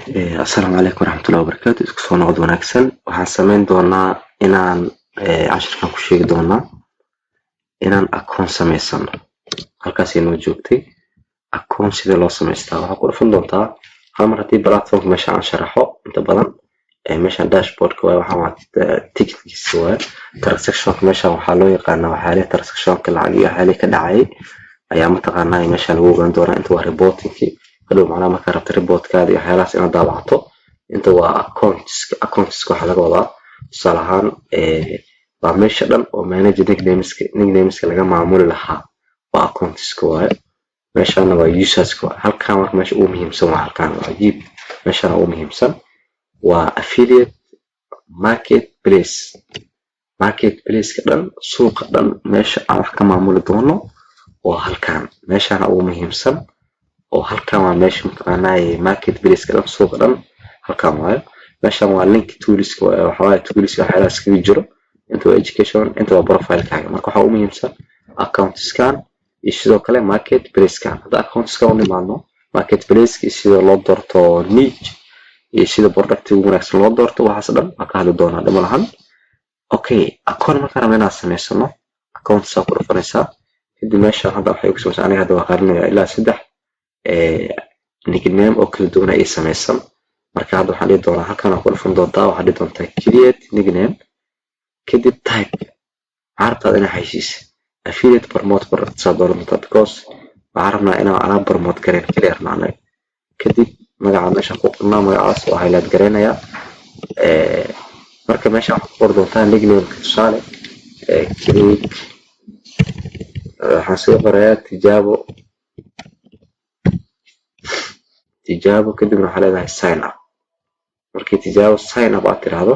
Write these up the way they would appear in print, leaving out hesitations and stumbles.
Asalaamu calaykum waraxmatullahi wabarakaatu. Isku soo noqod wanaagsan. Waxaan sameyn doonaa inaan cashirkan ku sheegi doonaa inaan akoon samaysano. Halkaasay noo joogtay. Akoon sidee loo samaystaa? Waxaa ku dhufan doontaa hal mar haddii platformka meesha aan sharaxo. Inta badan meeshan dashboardka waaye, waxaan waa ticketkiisa waaye. Transactionka meeshan waxaa loo yaqaanaa waxyaalihi transactionka, lacag iyo waxyaalihii ka dhacayay ayaa mataqaanaa meesha lagu ogaan doonaa. Inta waa reportingki, hadhow macnaha markaa rabta reportkaada iyo waxyaalahaas inaad daabacato. Inta waa accounts. Accounts waxaa laga wadaa, tusaale ahaan, waa meesha dhan oo manage nicknameska, nicknameska laga maamuli lahaa waa accounts waaye. Meeshana waa userska waaye. Halkan marka meesha ugu muhiimsan waa halkan, waa cajiib. Meeshana ugu muhiimsan waa affiliate marketplace. Marketplaceka dhan, suuqa dhan, meesha aan wax ka maamuli doono waa halkan. Meeshana ugu muhiimsan oo halkan waa meesha mataqaanaa marketplaceka dhan, suuqa dhan halkan waayo. Meeshan waa link toolska waaye, waxaa waaye toolska waxyaalahaas kaga jiro. Inta waa education, inta waa profilekaaga. Marka waxaa ugu muhiimsan accountskan iyo sidoo kale marketplacekan. Hadda accountskan u nimaadno, marketplaceka iyo sida loo doorto niche iyo sida product ugu wanaagsan loo doorto, waxaas dhan waa ka hadli doonaa, dhimo lahan. Okay, account markaan rabno inaan samaysano, accounts ku dhufanaysaa. Kadib meeshan hadda waxay ku samaysan, aniga hadda waa qarinaya, ilaa saddex nickname oo kala duwan ay samaysan. Marka hadda waxaan dhihi doonaa, halkan waa ku dhufan doontaa, waxaad dhihi doontaa create nickname. Kadib type, maxaa rabtaa inaa xaysiis? Affiliate promote product saa dooran doontaa, because waxaan rabnaa inaan alaab promote gareyn kaliya rabnaa anaga. Kadib magaca meesha ku qornaa, magacaas waa highlight gareynayaa. Marka meesha waxaad ku qori doontaa nicknameka. Tusaale, create, waxaan soo qorayaa tijaabo, tijaabo. Kadibna waxaa leedahay sign up. Markii tijaabo sign up aad tiraahdo,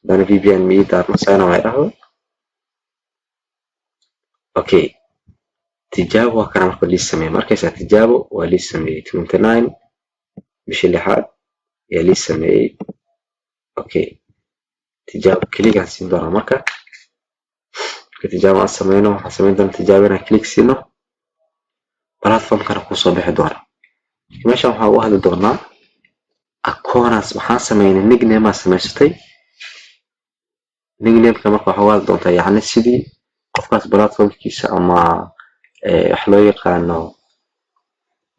haddana VPN ma ii daarno, sign up ay dhahdo. Okay, tijaabo waa kana. Marka lii sameeyey, markaysaa tijaabo waa lii sameeyey, 29 bishii lixaad ayaa lii sameeyey. Okay, tijaabo click aan siin doonaa. Marka tijaabo aan sameyno, waxaan sameyn doonaa tijaabo inaan click siino, platformkana kusoo bixi doona. Meeshan waxaan uga hadli doonaa accounts. Waxaan sameynay nickname aa samaysatay. Nicknameka marka waxaa uga hadli doontaa, yacni, sidii qofkaas platformkiisa ama wax loo yaqaano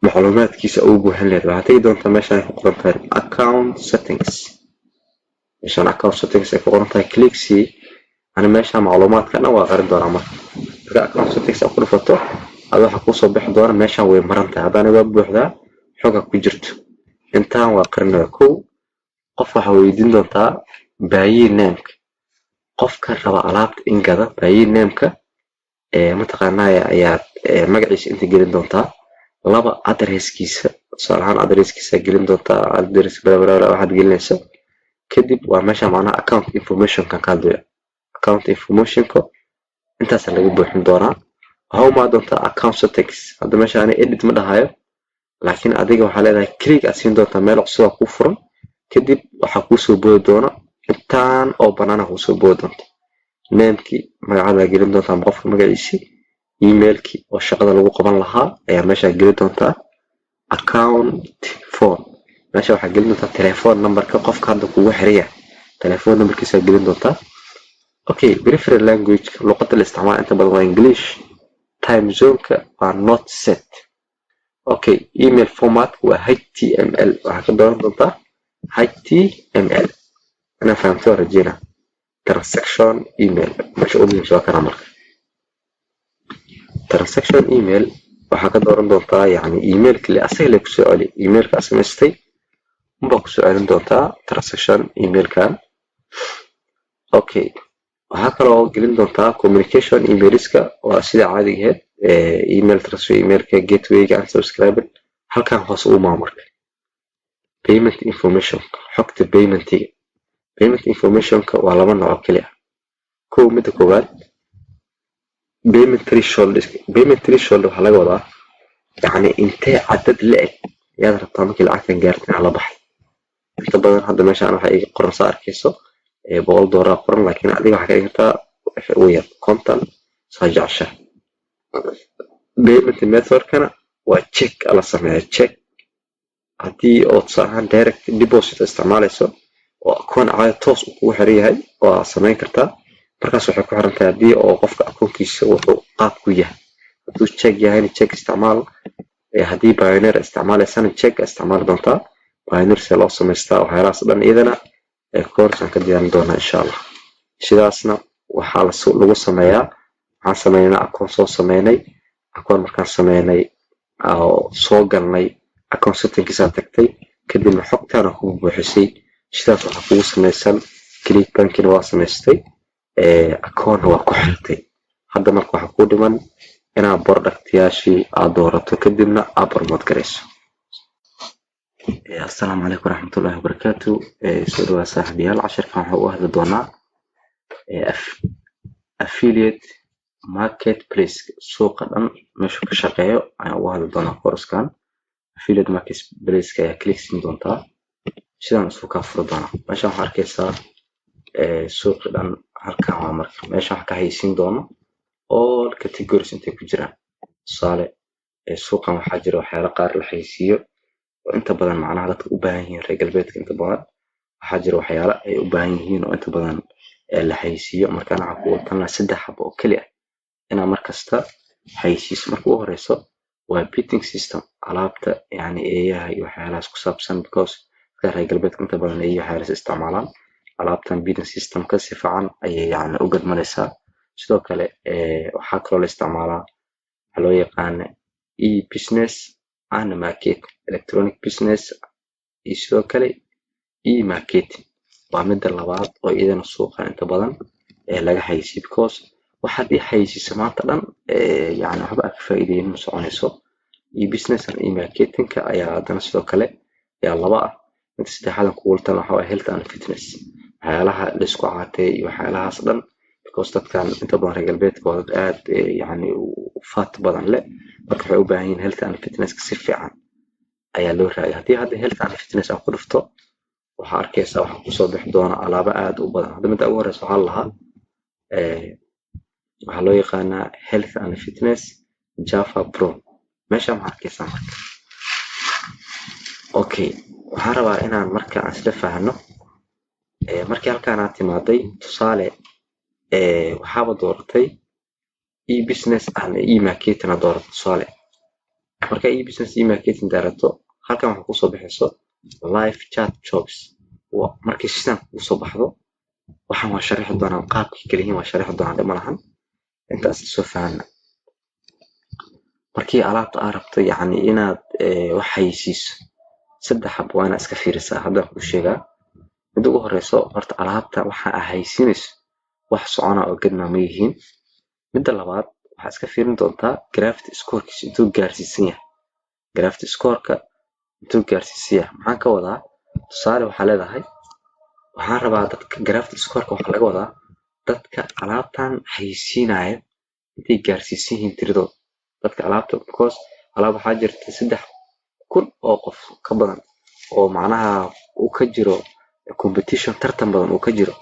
macluumaadkiisa ugu buuxin lahayd. Waxaad tegi doontaa meeshan ay ku qoran tahay account settings. Meeshan account settings ay ku qoran tahay click sii. Ani meeshan macluumaadka dhan waa qarin doonaa. Marka account settings aad ku dhufato, ada waxaa kuusoo bixi doona meeshan way maran tahay. Haddana waa buuxdaa, xoga ku jirto intaan waa qarinaya. Kow, qof waxaa weydiin doontaa payee nameka, qofka raba alaabta in gada. Payee nameka mataqaanaya ayaad magaciisa inta gelin doontaa. Laba, addresskiisa, tusaale ahaan addresskiisa gelin doontaa, address bla bla bla waxaad gelinaysa. Kadib waa meesha macnaha account informationkan ka hadlaya. Account informationka intaasa laga buuxin doonaa. Waxaa umaa doontaa account settings. Hadda meesha ani edit ma dhahayo, laakiin adiga waxaa leedahay click aad siin doontaa, meel cusub aa kuu furan. Kadib waxaa kuusoo boodi doona intaan oo banaana kuusoo boodi doonta. Namekii magacaada gelin doontaa ama qofka magaciisii, emailkii oo shaqada lagu qaban lahaa ayaa meesha gelin doontaa. Account phone, meesha waxaa gelin doontaa telephone numberka qofka hadda kugu xiran yahay, telephone numberkiisa gelin doontaa. Okay, preferred language, luqadda la isticmaala inta badan waa English. Time zoneka waa not set. Okay, email format waa HTML, waxaa ka dooran doontaa HTML. Inaa fahamto waa rajeyna. Transaction email meesha ugu muhiimsan waa kana. Marka transaction email waxaa ka dooran doontaa, yacni, emailka le asaga le kusoo celi. Emailka aad samaystay unbaa kusoo celin doontaa transaction emailkan. Okay, waxaa kaloo gelin doontaa communication emailiska, waa sida caadiga ahayd, email transfer, emailka gatewayga and subscriber. Halkan hoose u maamarka payment information, xogta paymentiga. Payment informationka waa laba nooc oo keli ah. Kow, midda koowaad, payment threshold. Payment threshold waxaa laga wadaa, yacni, intee cadad la eg yaad rabtaa markii lacagtan gaarta inaa la baxay. Inta badan hadda meeshaan waxaa iga qoran, saa arkayso, $100 qoran, laakiin adiga waxaa ka dhigi kartaa wixii ugu yar 50, saa jecesha. Payment methodkana waa check la sameeya, check. Haddii oo tusaale ahaan direct deposit isticmaalayso oo akoon caadi toos uu kugu xiran yahay, waa samayn kartaa. Markaas waxay ku xiran tahay haddii oo qofka akoonkiisa wuxuu qaab ku yahay. Hadduu check yahayna, check isticmaal. Haddii Payoneer isticmaalaysana, check isticmaali doontaa. Payoneer see loo samaystaa, waxyaalahaas dhan iyadana course aan ka diyaarin doonaa, insha Allah. Sidaasna waxaa lagu sameeyaa. Waxaan sameynaa akoon, soo sameynay akoon. Markaan sameynay oo soo galnay, account settingkiisaa tagtay, kadibna xogtaana kugu buuxisay. Sidaas waxaa kugu samaysan ClickBankina waa samaystay, akoonna waa ku xirtay. Hadda marka waxaa kuu dhiman inaad productyaashii aad doorato, kadibna aad promote garayso. Assalaamu calaykum waraxmatullaahi wabarakaatu. Soo dhawaa, saaxiibayaal. Casharkan waxaa u hadli doonaa affiliate marketplace, suuqa dhan meeshuu ka shaqeeyo ayaan uga hadli doonaa course-kan. Affiliate marketplace ayaa click siin doontaa, sidaan isku kaa furi doonaa. Meeshan waxaa arkaysaa suuqi dhan. Halkan waa marka meeshan waxaa ka haysiin doono all categories intay ku jiraan. Tusaale, suuqan waxaa jira waxyaalo qaar la xayeysiiyo oo inta badan macnaha dadka u baahan yihiin. Reer galbeedka inta badan waxaa jira waxyaalo ay u baahan yihiin oo inta badan la xayeysiiyo. Marka ana waxaan kugu talin lahaa saddex xabo oo keli ah inaad markasta xayeysiiso. Marka ugu horeyso waa petting system, alaabta yani eeyaha iyo waxyaalahaas ku saabsan, because dadka reer galbeedka inta badan eeyaha waxyaalahaas isticmaalaan. Alaabtan petting systemka si fiican ayay yani u gadmanaysaa. Sidoo kale waxaa kaloo la isticmaalaa waxaa loo yaqaana e-business and market, electronic business iyo sidoo kale e-marketing waa midda labaad oo iyadana suuqa inta badan laga xayeysiiyo, because waxaad ii xayeysiiso maanta dhan yani waxba aad ka faa'iideynin, ma soconayso. E-business and e-marketingka ayaa haddana sidoo kale ayaa laba ah. Midda saddexaad aan kugula talin waxaa waaye health and fitness, waxyaalaha la isku caateeyo iyo waxyaalahaas dhan, because dadkan inta badan reer galbeedka waa dad aad yani fat badan leh. Marka waxay u baahan yihiin health and fitnesska, si fiican ayaa loo raadiya. Haddii hadda health and fitness aan ku dhufto, waxaa arkaysaa waxaa kusoo bixi doona alaabo aad u badan. Hadda midda ugu horeysa waxaa la lahaa, waxaa loo yaqaanaa health and fitness Java Pro. Meeshaan waxaa arkaysaa marka, okay, waxaan rabaa inaan marka aan isla fahanno. Markii halkaan aad timaaday, tusaale, waxaaba dooratay e-business and e-marketing aad dooratay. Tusaale, marka e-business e-marketing doorato, halkan waxaa kusoo bixayso live chat jobs. Markii sidan kugu soo baxdo, waxaan waa sharixi doonaa qaabkii kala yihiin, waa sharixi doonaa, dhib ma lahan. Intaas soo fahanna. Markii alaabta aad rabto yacni inaad wax xayeysiiso, saddex hab waa inaad iska fiirisaa. Haddaan kuu sheegaa. Midda ugu horeyso, horta alaabta waxa aad xayeysiinayso wax socona oo gadmaa ma yihiin? Midda labaad, waxaa iska fiirin doontaa gravity scorekiisa intuu gaarsiisan yahay. Gravity scoreka intuu gaarsiisan yahay maxaan ka wadaa? Tusaale, waxaa leedahay waxaan rabaa dadka, gravity scoreka waxaa laga wadaa dadka alaabtan xayeysiinaya intay gaarsiisan yihiin tiradooda dadka alaabta, because alaab waxaa jirta 3000 oo qof ka badan oo macnaha uu ka jiro competition, tartan badan uu ka jiro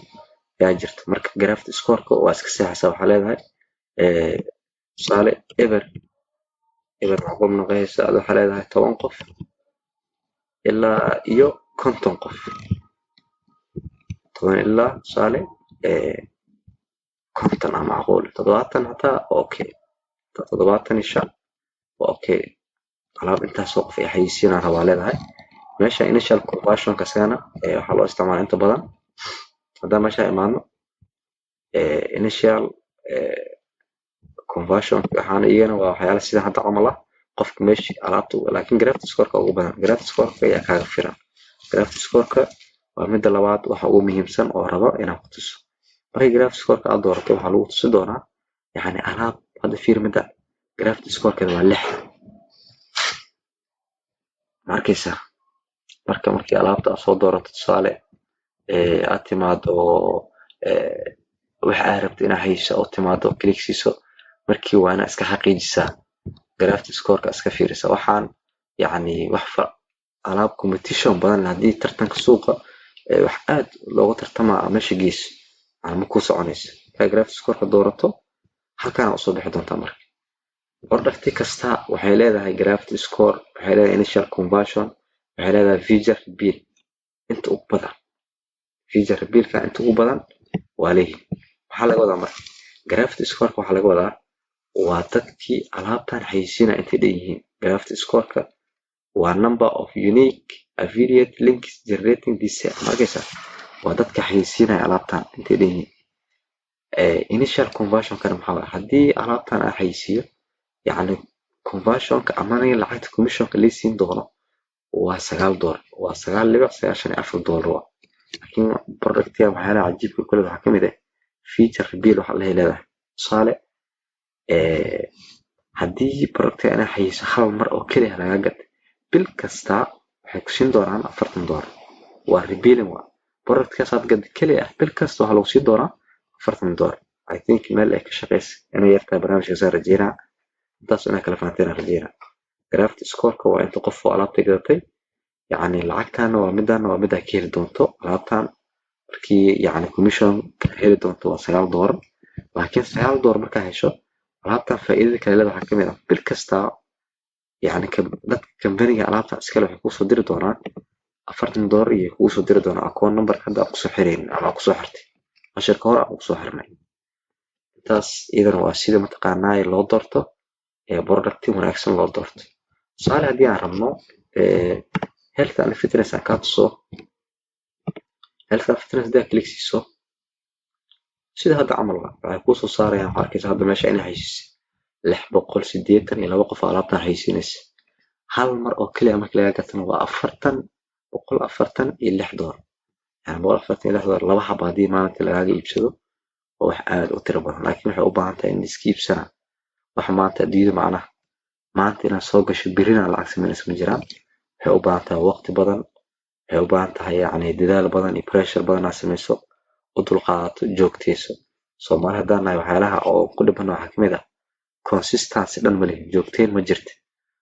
ayaa jirta. Marka gravity scoreka waa iska seexaysaa. Waxaa leedahay, tusaale, eber eber macquul noqonaysa. Ad waxaa leedahay 10 qof ilaa iyo 50 qof, 10 ilaa, tusaale, 50 aa macquul, 70 hataa okay, 75 waa okay. Alaab intaasoo qof ay xayeysiinaan rabaa leedahay. Meesha initial conversionka isagana waxaa loo isticmaala inta badan. Haddaan meesha imaano, initial conversion waxaana iyagana waa waxyaala sida hadda camal ah, qofka meeshii alaabta. Laakiin gravity scoreka ugu badan, gravity scoreka ayaa kaaga filan. Gravity scoreka waa midda labaad, waxa ugu muhiimsan oo rabo inaan ku tuso. Markii gravity scoreka aad doorato, waxaa lagu tusi doonaa yacni alaab. Hadda fiir, midda gravity scorekeeda waa 6, ma arkaysaa? Marka markii alaabta aad soo doorato, tusaale, aad timaado waxa aad rabto inaad hayso oo timaado, click siiso, markii waa inaad iska xaqiijisaa, gravity scoreka iska fiirisaa. Waxaan yacni wax alaab competition badan haddii tartanka suuqa wax aad looga tartamaa meesha geyso, ma ku soconayso. Markaa gravity scoreka doorato, halkaana usoo bixi doontaa. Marka product kasta waxay leedahay gravity score, waxay leedahay initial conversion. Waxay leedahay feature repeal inta ugu badan. Feature repealka inta ugu badan waa leeyihin. Maxaa laga wadaa marka gravity scoreka? Waxaa laga wadaa waa dadkii alaabtan xayeysiinaya intay dhan yihiin. Gravity scoreka waa number of unique affiliate links generating this sale. Ma arkaysaa? Waa dadka xayeysiinaya alaabtan intay dhan yihiin. Initial conversion kana maxaa waye? Haddii alaabtan aan xayeysiiyo, yacni conversionka ama aniga lacagta commissionka lii siin doono waa $9, waa $9.94 waa. Laakiin productiga waxyaalaha cajiibka kule waxaa kamid ah feature repeal waxa la leedahay. Tusaale, haddii productiga inaa xayeysiiso hal mar oo keliya lagaa gatay, bil kasta waxay ku siin doonaan $40. Waa repealing. Waa productkaasaad gaday keliya ah, bil kasta waxaa lagu siin doonaa $40. I think meel ay ka shaqeysa inay yartahay barnaamijkaas aan rajeynaa. Intaas inaa kala fahanteen aan rajeynaa. Gravity scoreka waa inta qof oo alaabta gadatay. Yacni lacagtaana waa midaan, waa midaa ka heli doonto alaabtan markii, yacni commission ka heli doonto waa $9. Laakiin $9 markaa hesho alaabtan, faa'iidada kale leeda waxaa kamid ah bil kasta, yacni dadka kambaniga alaabta iskale waxay kuusoo diri doonaan $40 iyo kugu soo diri doonaan account number hadda aan kusoo xiraynin ama aan kusoo xirtay cashirka hore aan kusoo xirnay. Intaas iyadana waa sida mataqaanaa loo doorto ee product wanaagsan loo doorto. Tusaale, haddii aan rabno health and fitness aan kaa tuso. Health and fitness hadii aad click siiso, sida hadda camal waxay kuusoo saarayaan. Waxaa arkaysa hadda meesha inay xayeysiisay 682 qof oo alaabtan xayeysiinaysa. Hal mar oo keliya markii laga gatana waa afartan $146. Yani $146 laba xabo haddii maalintii lagaaga iibsado, waa wax aad u tiro badan. Laakiin waxay u baahan tahay in iska iibsana wax maanta adduunyada, macnaha maanta inaad soo gasho berrina lacag samaynaysa ma jiraan. Waxay u baahan tahay waqti badan, waxay u baahan tahay yacni dadaal badan iyo pressure badan inaad samayso, u dulqaadato, joogteyso. Soomaali haddaan nahay, waxyaalaha oo ku dhibana waxaa kamid ah consistency dhan ma lihin, joogteyn ma jirto.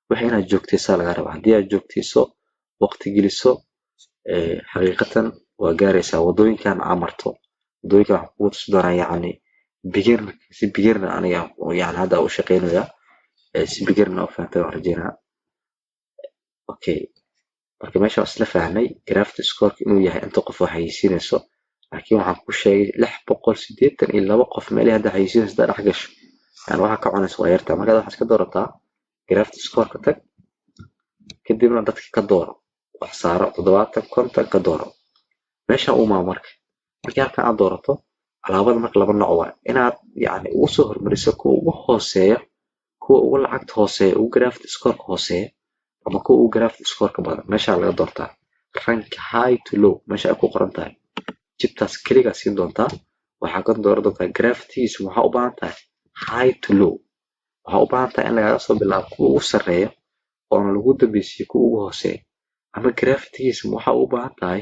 Wax inaad joogteysaa laga rabaa. Haddii aad joogteyso, waqti geliso, xaqiiqatan waa gaaraysaa wadooyinkan aa marto. Wadooyinkan waxaan kugu tusi doonaa, yacni beginner, si beginner aniga yani hadda u shaqeynayaa, si beginner u fahantay waan rajeynaa. Okay, marka meesha waan isla fahnay gravity score inuu yahay inta qof oo xayeysiinayso. Laakiin waxaan ku sheegay 682 qof meelihii hadda xayeysiinayso haddaa dhex gasho, yani waxa ka cunaysa waa yartaa. Marka waxaad iska doorataa gravity score ka tag, kadibna dadka ka dooro, wax saaro 70, 50 ka dooro meesha umaa. Marka markii halkan aad doorato alaabada, marka laba nooc waa inaad yacni ugu soo hormariso kuwa ugu hooseeya, kuwa ugu lacagta hooseeya, ugu gravity score-ka hooseeya, ama kuwa ugu gravity score-ka badan. Meeshaa laga doortaa rank high to low, meesha ay ku qoran tahay jibtaas keligaa siin doontaa. Waxaa ka dooran doontaa gravitygiisa. Waxaa u baahan tahay high to low, waxaa u baahan tahay in lagaaga soo bilaabo kuwa ugu sarreeya oona lagu dambeysiiyo kuwa ugu hooseeya, ama gravitygiisa waxaa u baahan tahay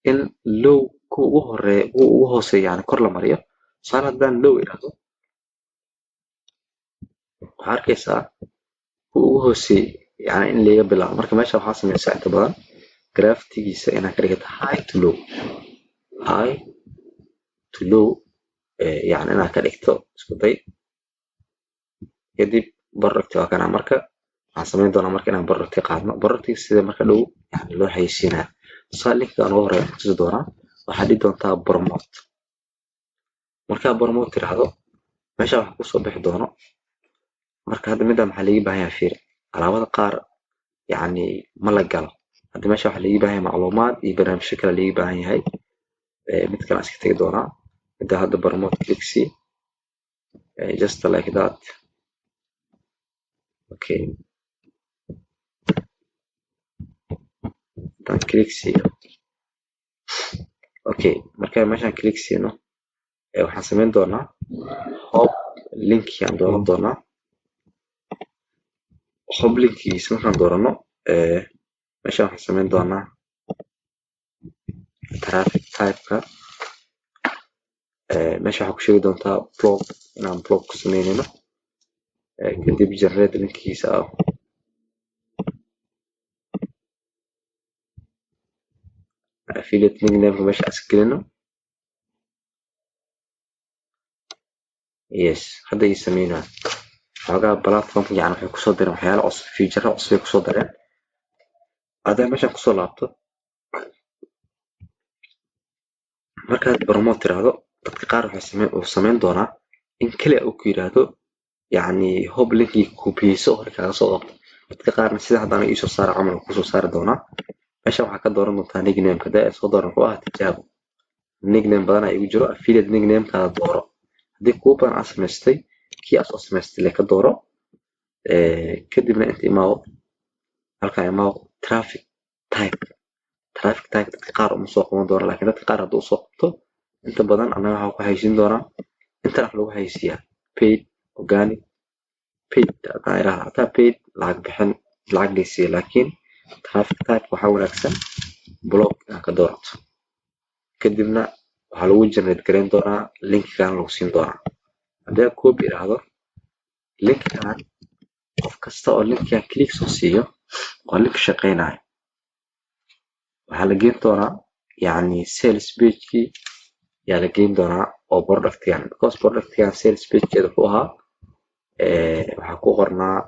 in low kuwa ugu horeeya, kuwa ugu hooseeya yani kor la mariyo. Tusaale, haddaan low idhaahdo, waxaa arkaysaa kuwa ugu hooseeya yani in laga bilaabo. Marka meesha waxaa sameysaa inta badan gravitygiisa inaad ka dhigato high to low, high to low yani inaad ka dhigto isku day. Kadib product waa kana. Marka waxaan samayn doonaa marka inaan product qaadno. Productiga sida marka dhow yani loo xayeysiinaya, tusaale linkiga ugu horeeya waxaan tusi doonaa. Waxaad dhihi doontaa promote. Markaa promote tiraahdo, meesha waxa kusoo bixi doono. Marka hadda midaan maxaa liiga baahan yahay? Fiiri, alaabada qaar yacni ma la galo. Hadda meesha waxaa liiga baahan yahay macluumaad iyo barnaamijyo kale liiga baahan yahay. Mid kale aan iska tegi doonaa. Midda hadda promote click see, just like that. Okay, haddaan click siiyo. Okay, marka meeshaan click siino, waxaan samayn doonaa hop linki aan dooran doonaa. Hop linkigiisa markaan doorano, meeshaan waxaan samayn doonaa traffic type-ka. Meesha waxaa ku sheegi doontaa blog, inaan blog ku sameynayno. Kadib generate linkigiisa ah. Affiliate nickname meesha aan gelino. Yes, hadda ii sameynaa xoogaa platformka. Yani waxay kusoo dareen waxyaalo cusub, feature cusub ay kusoo dareen. Haddaa meeshaan kusoo laabto, markaad promote tiraahdo, dadka qaar waxay same uu samayn doonaa in kaliya uu ku yiraahdo, yacni hob linkii koobiyeyso, hore kaaga soo qabto. Dadka qaarna sida hadda aniga iisoo saara camal uu kusoo saari doonaa. Meeshan waxaa ka dooran doontaa nickname. Hadii ay soo dooran, wuxuu ahaa tijaabo, nickname badan aa igu jiro. Affiliate nicknamekaada dooro. Haddii kuwo badan aad samaystay, kii aad soo samaystay lee ka dooro. Kadibna inta imaawo, halkan imaawo, traffic type. Traffic type dadka qaar uma soo qaban doono, laakiin dadka qaar hadduu usoo qabto, inta badan annaga waxaa ku xayeysiin doonaa intan wax lagu xayeysiiyaa: paid, organic, paid haddaan idhaahdo, hataa paid lacag bixin, lacag laysiiyo. Laakiin traffic type waxaa wanaagsan blog inaad ka doorato. Kadibna waxaa lagu generate gareyn doonaa linkigan, lagu siin doonaa. Haddii aad copy idhaahdo linkigan, qof kasta oo linkigan click soo siiyo, waa link shaqeynayo, waxaa la geyn doonaa, yacni, sales pagekii yaa la geyn doonaa oo productgan, because productgan sales pagekeeda wuxuu ahaa, waxaa ku qornaa,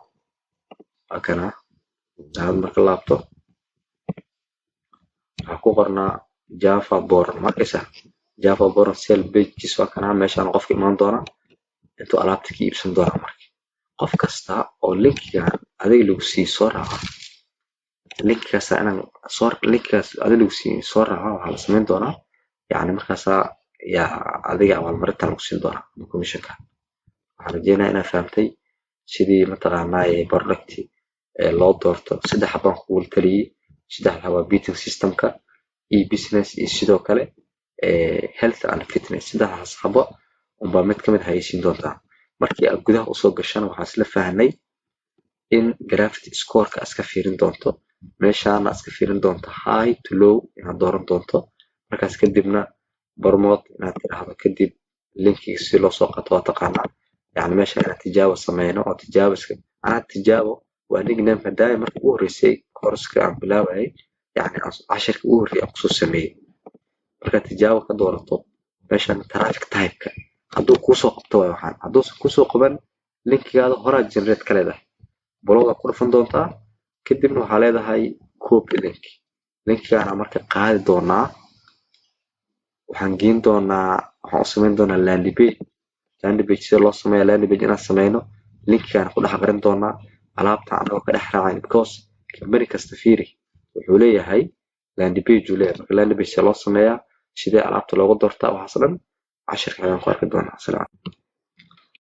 waa kana. Hada marka laabto, waxaa ku qornaa Java Boron. Ma arkaysaa Java Boron? Sale pagekiis waa kana. Meeshaan qofka imaan doona intuu alaabta ka iibsan doonaa. Marka qof kasta oo linkigan adiga lagu siiyo soo raaca, linkigaas inaan soo, linkigaas adiga lagu siiyo soo raaca, waxaa la samayn doonaa, yacni, markaasaa yaa adiga abaalmarintan lagu siin doonaa ama commissionka. Waxaan rajeynayaa inaad fahamtay sidii mataqaanaa product loo doorto. Saddex xabaan kugula taliyey. Saddexda waa betting systemka iyo business iyo sidoo kale health and fitness. Saddexdaas xabo unbaa mid kamid hayeysiin doontaa. Markii aad gudaha usoo gashana, waxaa isla fahnay in gravity scoreka iska fiirin doonto, meeshaana iska fiirin doonto, high to low inaad dooran doonto. Markaas kadibna promote inaad tiraahdo. Kadib linkiga si loo soo qaato waa taqaanaa. Yani meesha inaad tijaabo sameyno oo tijaabo iska anaa tijaabo waa nickname hadaaya marka ugu horreysay courseka aan bilaabayay, yani cashirka ugu horreeyay aan kusoo sameeyey. Markaad tijaabo ka doorato meeshan traffic type-ka, hadduu kuusoo qabto waay. Waxaan hadduusan kuusoo qaban, linkigaada horaa generate ka leedahay, blogaa ku dhufan doontaa. Kadibna waxaa leedahay copy link. Linkigaana marka qaadi doonaa, waxaan geyn doonaa, waxaan u samayn doonaa landing page. Landing page sida loo sameeya, landing page inaan sameyno, linkigaana ku dhex qarin doonaa alaabta anagoo ka dhex raacayn, because company kasta, fiiri, wuxuu leeyahay landing page uu leeyahay. Marka landing page sida loo sameeyaa, sidee alaabta looga doortaa, waxaas dhan cashirka ayaan ku arki doonaa. Asalaam.